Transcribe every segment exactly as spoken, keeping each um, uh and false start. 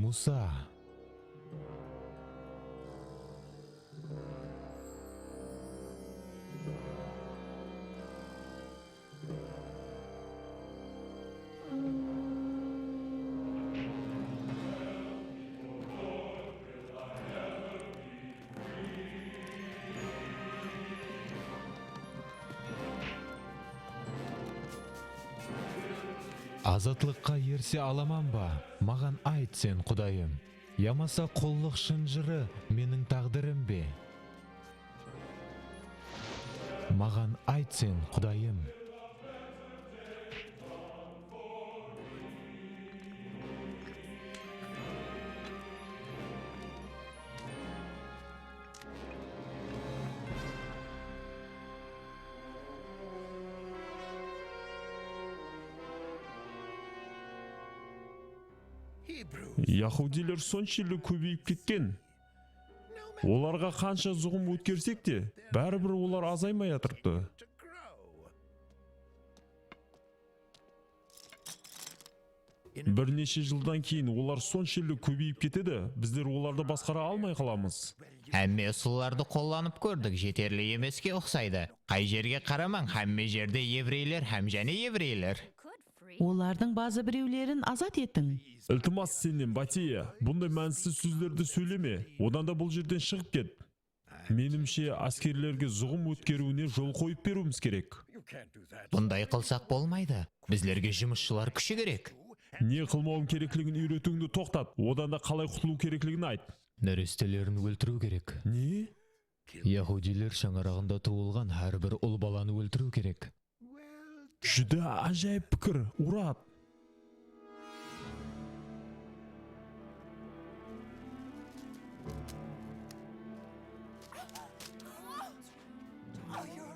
Musa. Azatlıqqa erise alaman ba? Maǵan ayt sen, Qudayım. Yamasa qullıq shınjırı meniń táǵdirim be? Maǵan ayt sen, Qudayım. Yahudiyler sonshelli kóbeyip ketken. Olarǵa qansha zuǵım ótkersek te, báribir olar azaymay atırıptı. Bir neshe jıldan keyin olar sonshelli kóbeyip ketedi, bizler olardı basqara almay qalamız. Hámme usıllardı qollanıp kórdik, jeterli emeske uqsaydı. Qay jerge qaramań, hámme jerde evreyler hám jáne evreyler. Olardıń bazı birewlerin azat etiń. Iltimas sennen, Batiya, bunday mánisiz sózlerdi sóyleme. Odan da bul jerden shıǵıp ket. Menimshe, áskerlerge zuǵım ótkeriwine jol qoyıp beriwimiz kerek. Bunday qılsaq bolmaydı. Bizlerge jumısshılar kúshi kerek. Ne qılmawım kerekligin úyretiwińdi toqtat. Odan da qalay qutılıw kerekligin ayt. Nárestelerin óltiriw kerek. Ne? Yahudiyler shańaraǵında tuwılǵan hár bir ul balanı óltiriw kerek. Júdá ájayıp pikir, Urat!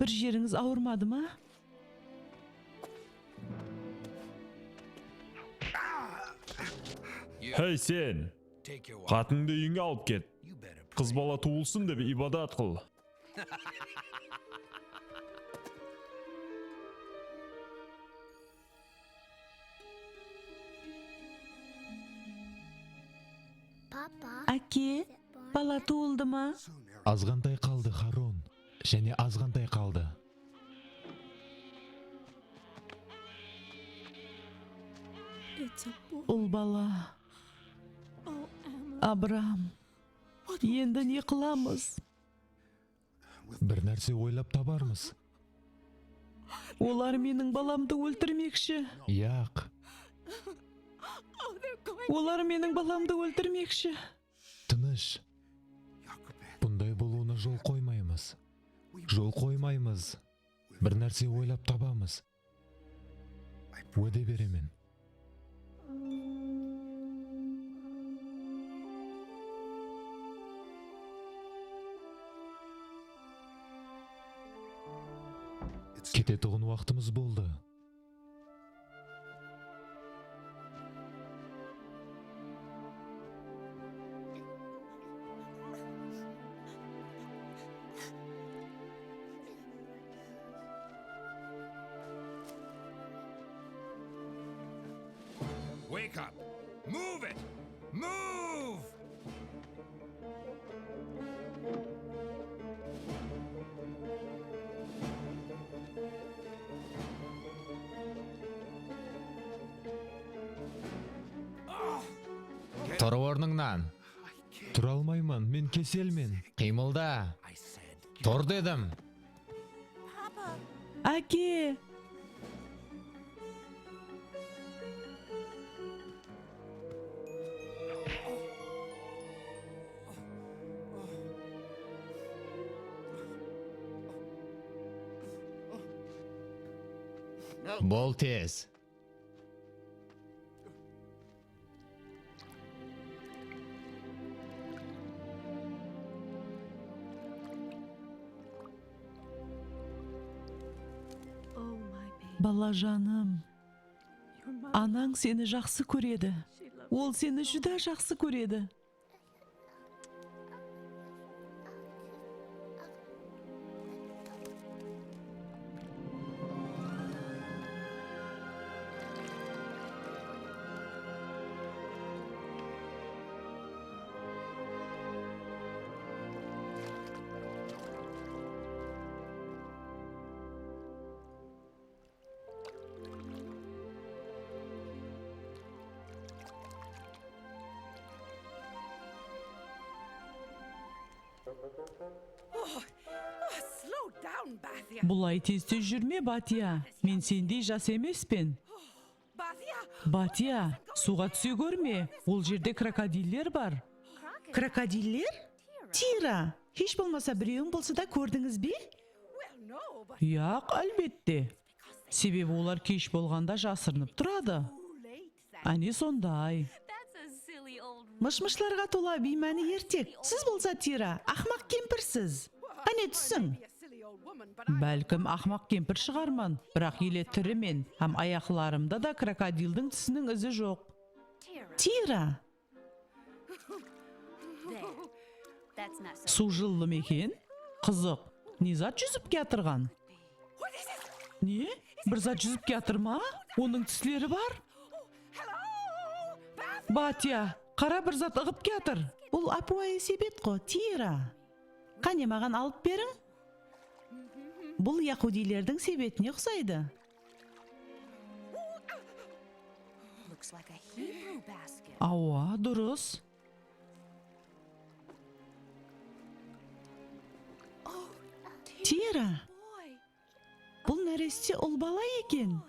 Bir jerińiz awırmadı ma? Hey, sen! Qatınıńdı úyińe alıp ket. Qız bala tuwılsın dep ibadat qıl. Áke, bala tuwıldı ma? Azǵantay qaldı, Haron. Jáne azǵantay qaldı. Ul bala. Abram. Endi ne qılamız? Bir nárse oylap tabarmız. Olar meniń balamdı óltirmekshi. Yaq. Olar meniń balamdı óltirmekshi. Tınısh. Bunday bolıwına jol qoymaymız. Jol qoymaymız. Bir nárse oylap tabamız. Wáde beremen. Ketetuǵın waqtımız boldı. Wake up! Move it! Move! Tur ornıńnan. Tura almayman, men keselmen. Qıymılda. Tur dedim. Áke! Bol tez. Balajanım, anań seni jaqsı kóredi. Ol seni júdá jaqsı kóredi. Bul ay tez-tez júrme, Batiya. Men sendey jas emespen. Batiya, suwǵa túse górme. Ol jerde krokodiller bar. Krokodiller? Tira, hesh bolmasa birewin bolsa da kórdińiz be? Yaq, álbette. Sebebi olar kesh bolǵanda jasırınıp turadı. Áne sonday. Mısh-mıshlarǵa tola biymáni ertek. Siz bolsa, Tira, aqmaq kempirsiz. Qáne, túsiń. Bálkim, aqmaq kempir shıǵarman, biraq ele tirimen hám ayaqlarımda da krokodildiń tisiniń izi joq. Tira! Suw jıllı meken? Qızıq, ne zat júzip kiyatırǵan? Ne? Bir zat júzip kiyatır ma? Onıń tisleri bar? Batiya, qara, bir zat ıǵıp kiyatır. Bul ápiwayı sebet ǵo, Tira. Qáne, maǵan alıp beriń. Bul yahudiylerdiń sebetine uqsaydı. Awa, durıs. Tira. Bul náreste ul bala eken.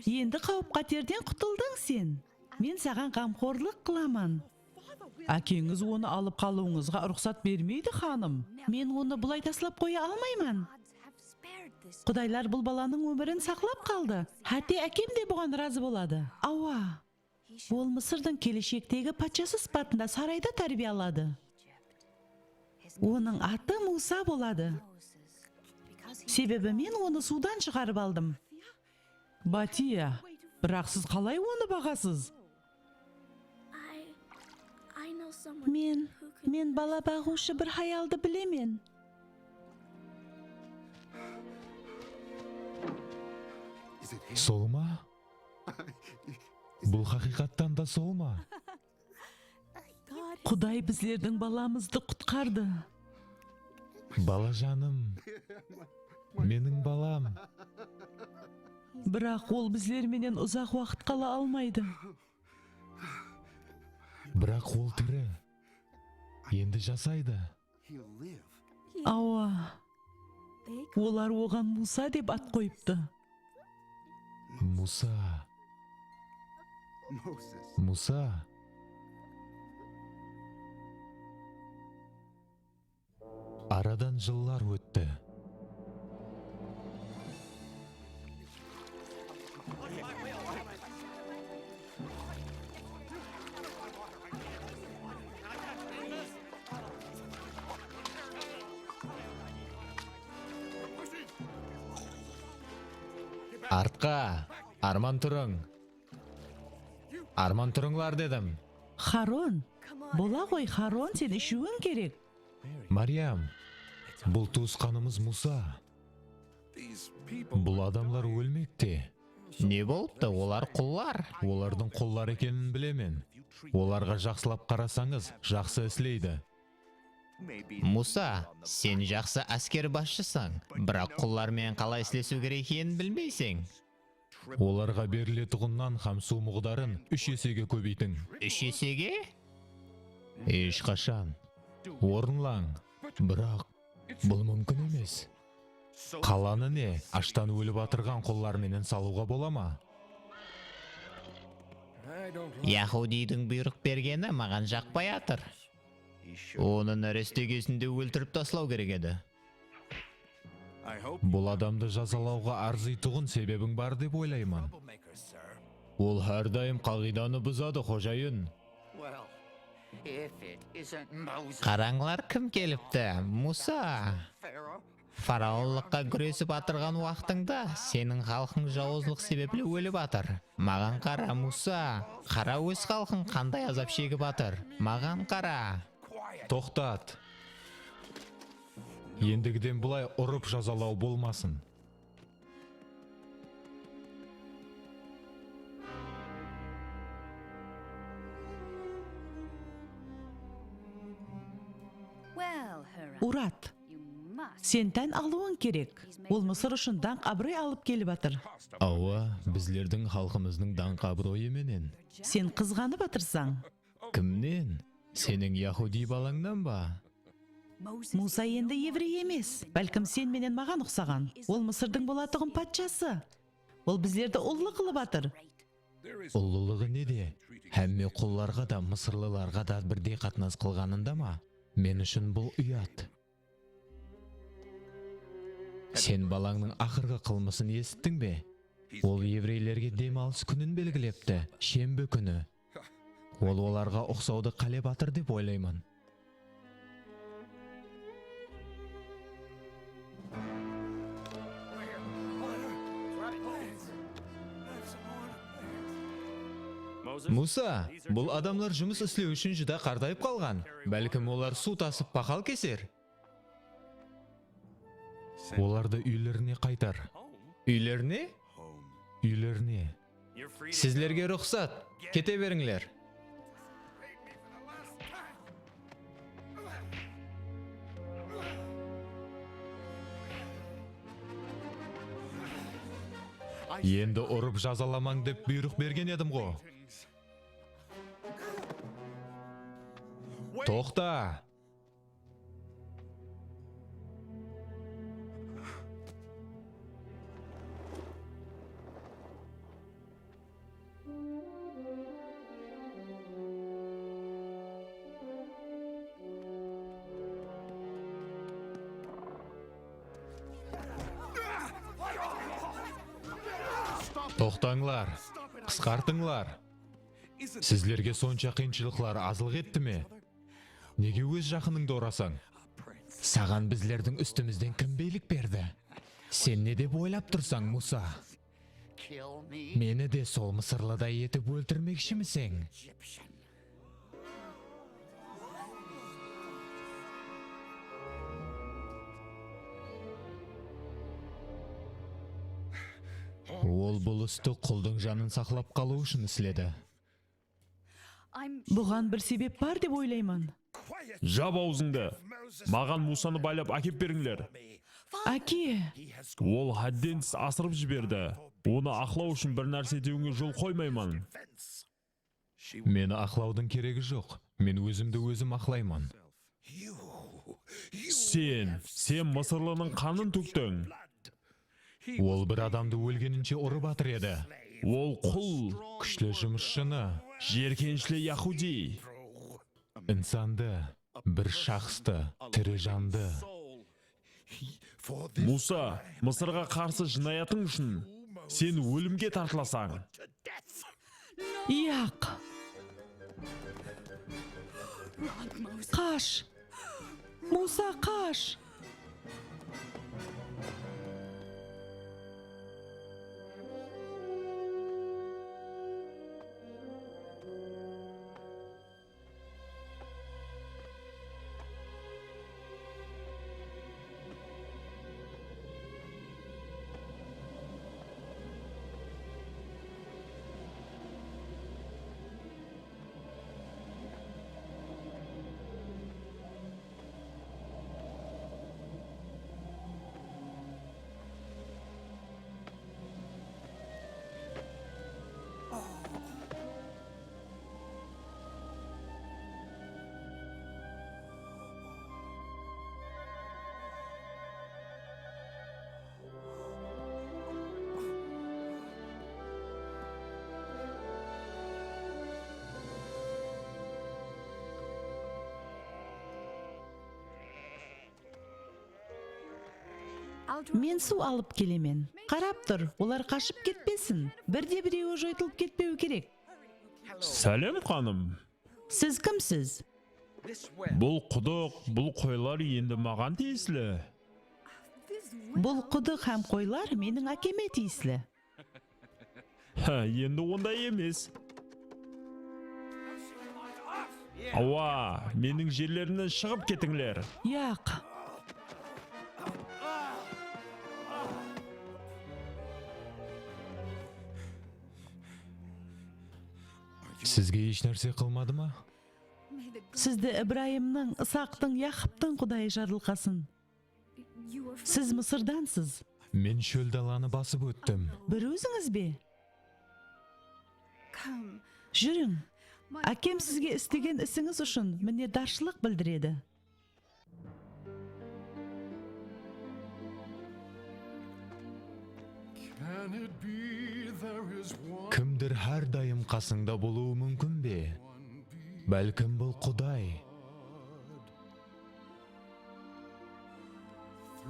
Endi qáwip-qáterden qutıldıń sen. Men saǵan ǵamxorlıq qılaman. Ákeńiz onı alıp qalıwıńızǵa ruxsat bermeydi, xanım. Men onı bulay taslap qoya almayman. Qudaylar bul balanıń ómirin saqlap qaldı. Hátte ákem de buǵan razı boladı. Awa. Ol Mısırdıń keleshektegi patshası sıpatında sarayda tárbiyaladı. Onıń atı Musa boladı. Sebebi men onı suwdan shıǵarıp aldım. Batiya, biraq siz qalay onı baǵasız? Men, men bala baǵıwshı bir hayaldı bilemen. Sol ma? Bul haqıyqattan da sol ma? Quday bizlerdiń balamızdı qutqardı. Balajanım, meniń balam. Biraq ol bizler menen uzaq waqıt qala almaydı. Biraq ol tiri. Endi jasaydı. Awa. Olar oǵan Musa dep at qoyıptı. Musa. Musa. Aradan jıllar ótti. Artqa, arman turıń. Arman turıńlar, dedim. Haron, bola ǵoy, Haron, sen ishiwiń kerek. Maryam, bul tuwısqanımız Musa. Bul adamlar ólmekte. Ne bolıptı? Olar qullar. Olardıń qullar ekenin bilemen. Olarǵa jaqsılap qarasańız, jaqsı isleydi. Musa, sen jaqsı ásker basshısań, biraq qullar menen qalay islesiw kerek ekenin bilmeyseń. Olarǵa beriletuǵın nan hám suw muǵdarın úsh esege kóbeytiń. Úsh esege? Hesh qashan. Orınlań. Biraq bul múmkin emes. Qalanı ne, ashtan ólip atırǵan qullar menen salıwǵa bola ma? Yahudiydiń buyrıq bergeni maǵan jaqpay atır. Onı náreste gezinde óltirip taslaw kerek edi. Bul adamdı jazalawǵa arzıytuǵın sebebiń bar dep oylayman. Ol hár dayım qaǵıydanı buzadı, xojayın. Qarańlar, kim kelipti? Musa! Faraonlıqqa gúresip atırǵan waqtıńda seniń xalqıń jawızlıq sebepli ólip atır. Maǵan qara, Musa! Qara, óz xalqıń qanday azap shegip atır. Maǵan qara! Toqtat! Endigiden bılay urıp jazalaw bolmasın. Urat, sen tán alıwıń kerek. Ol Mısır ushın dańq-abıroy alıp kelip atır. Awa, bizlerdiń xalqımızdıń dańq-abıroyı menen. Sen qızǵanıp atırsań. Kimnen? Seniń yahudiy balańnan ba? Musa endi evrey emes. Bálkim sen menen maǵan uqsaǵan. Ol Mısırdıń bolatuǵın patshası. Ol bizlerdi ullı qılıp atır. Ullılıǵı nede? Hámme qullarǵa da, mısırlılarǵa da birdey qatnas qılǵanında ma? Men ushın bul uyat. Sen balańnıń aqırǵı qılmısın esittiń be? Ol evreylerge dem alıs kúnin belgilepti, shembe kúni. Ol olarǵa uqsawdı qálep atır dep oylayman. Musa, bul adamlar jumıs islew ushın júdá qartayıp qalǵan. Bálkim olar suw tasıp paqal keser? Olardı úylerine qaytar. Úylerine? Úylerine. Sizlerge ruxsat. Kete berińler. Endi urıp jazalamań dep buyrıq bergen edim ǵo. Toqta! Toqtańlar! Qısqartıńlar! Sizlerge sonsha qıyınshılıqlar azlıq etti me? Nege óz jaqınıńdı urasań? Saǵan bizlerdiń ústimizden kim biylik berdi? Sen ne dep oylap tursań, Musa? Meni de sol mısırlıday etip óltirmekshimiseń? Ol bul isti quldıń janın saqlap qalıw ushın isledi. Buǵan bir sebep bar dep oylayman. Jap awzıńdı! Maǵan Musanı baylap ákep berińler. Áke! Ol hádden tıs asırıp jiberdi. Onı aqlaw ushın bir nárse etiwińe jol qoymayman. Meni aqlawdıń keregi joq. Men ózimdi ózim aqlayman. Sen, sen mısırlınıń qanın tóktiń. Ol bir adamdı ólgeninshe urıp atır edi. Ol qul, kúshli jumısshını, jerkenishli yahudiy, insandı, bir shaxstı, tiri jandı. Musa, Mısırǵa qarsı jınayatıń ushın sen ólimge tartılasań. Yaq! Qash! Musa, qash! Men suw alıp kelemen. Qarap tur, olar qashıp ketpesin. Bir de birewi joytılıp ketpewi kerek. Sálem, xanım. Siz kimsiz? Bul qudıq, bul qoylar endi maǵan tiyisli. Bul qudıq hám qoylar meniń ákeme tiyisli. Há, endi onday emes. Awa, meniń jerlerimnen shıǵıp ketińler. Yaq. Sizge hesh nárse qılmadı ma? Sizdi Ibrayımnıń, Isaqtıń, Yaqıptıń Qudayı jarılqasın. Siz Mısırdansız. Men shól dalanı basıp óttim. Bir ózińiz be? Júriń. Ákem sizge istegen isińiz ushın minnetdarshılıq bildiredi. Kimdir hár dayım qasıńda bolıwı múmkin be? Bálkim bul Quday.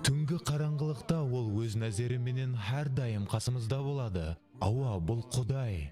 Túngi qarańǵılıqta ol óz názeri menen hár dayım qasımızda boladı. Awa, bul Quday.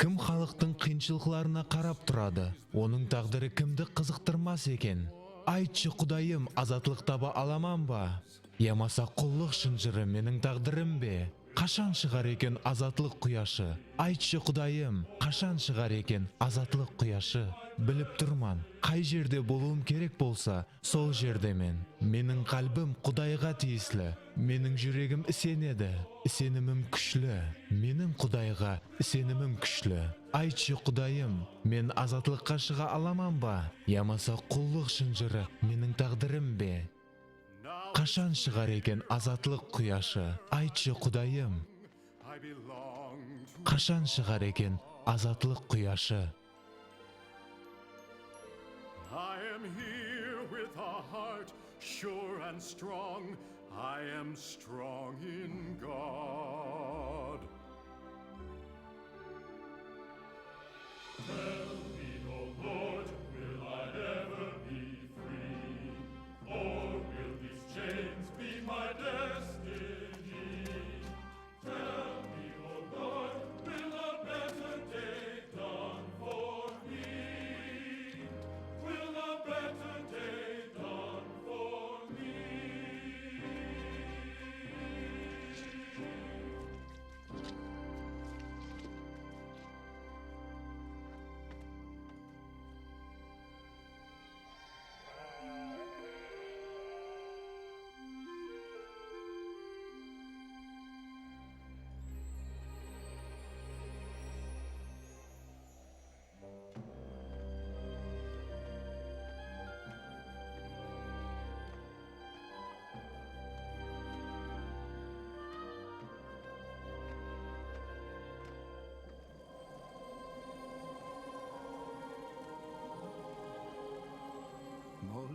Kim xalıqtıń qıyınshılıqlarına qarap turadı? Onıń táǵdiri kimdi qızıqtırmas eken? Aytshı, Qudayım, azatlıq taba alaman ba? Yamasa qullıq shınjırı meniń táǵdirim be? Qashan shıǵar eken azatlıq quyashı? Aytshı, Qudayım, qashan shıǵar eken azatlıq quyashı? Bilip turman, qay jerde bolıwım kerek bolsa, sol jerdemen. Meniń qálbim Qudayǵa tiyisli. Meniń júregim isenedi. Isenimim kúshli. Meniń Qudayǵa isenimim kúshli. Aytshı, Qudayım, men azatlıqqa shıǵa alaman ba? Yamasa qullıq shınjırı meniń táǵdirim be? Qashan shıǵar eken azatlıq quyashı? Aytshı, Qudayım. Qashan shıǵar eken azatlıq quyashı? I am here with a heart sure and strong. I am strong in God. Tell me, O Lord, will I ever be free? Or will these chains be my destiny? Tell me, O Lord, will a better day dawn for me? Will a better day dawn for me?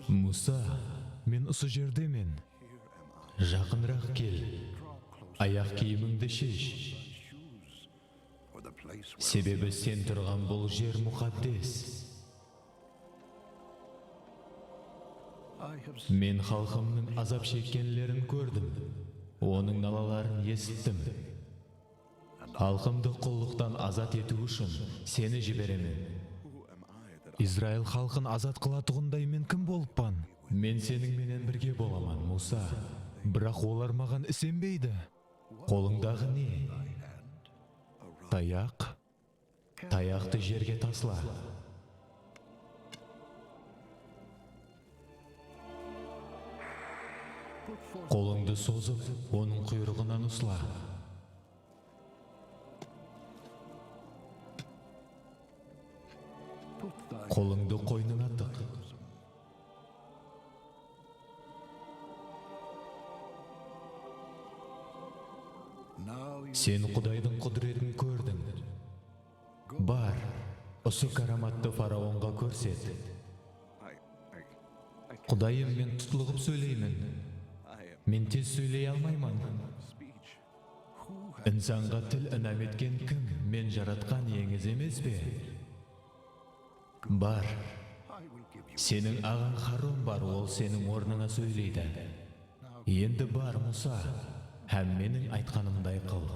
Musa, men usı jerdemen. Jaqınıraq kel. Ayaq kiyimińdi shesh. Sebebi sen turǵan bul jer muqaddes. Men xalqımnıń azap shekkenlerin kórdim, onıń nalaların esittim. Xalqımdı qullıqtan azat etiw ushın seni jiberemen. Izrail xalqın azat qılatuǵınday men kim bolıppan? Men seniń menen birge bolaman, Musa. Biraq olar maǵan isenbeydi. Qolıńdaǵı ne? Tayaq. Tayaqtı jerge tasla. Qolıńdı sozıp, onıń quyrıǵınan usla. Qolıńdı qoynına tıq. Sen Qudaydıń qúdiretin kórdiń. Bar, usı káramattı faraonǵa kórset. Qudayım, men tutlıǵıp sóyleymen. Men tez sóyley almayman. Insanǵa til inam etken kim? Men jaratqan eńiz emes pe? Bar. Seniń aǵań Xaron bar, ol seniń ornıńa sóyleydi. Endi bar, Musa, hám meniń aytqanımday qıl.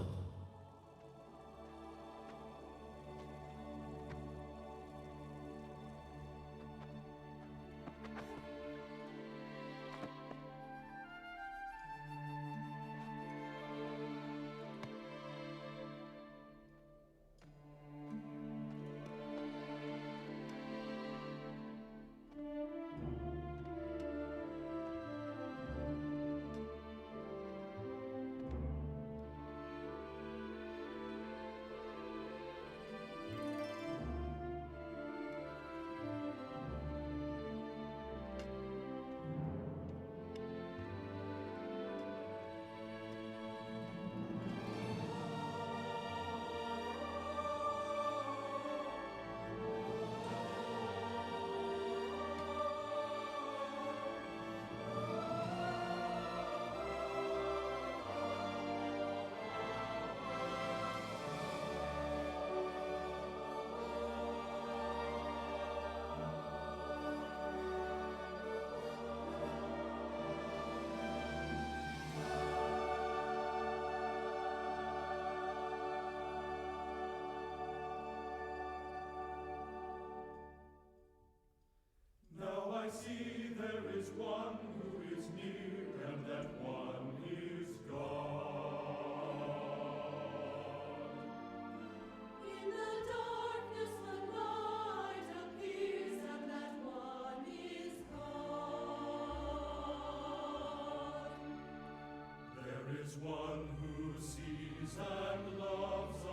One who sees and loves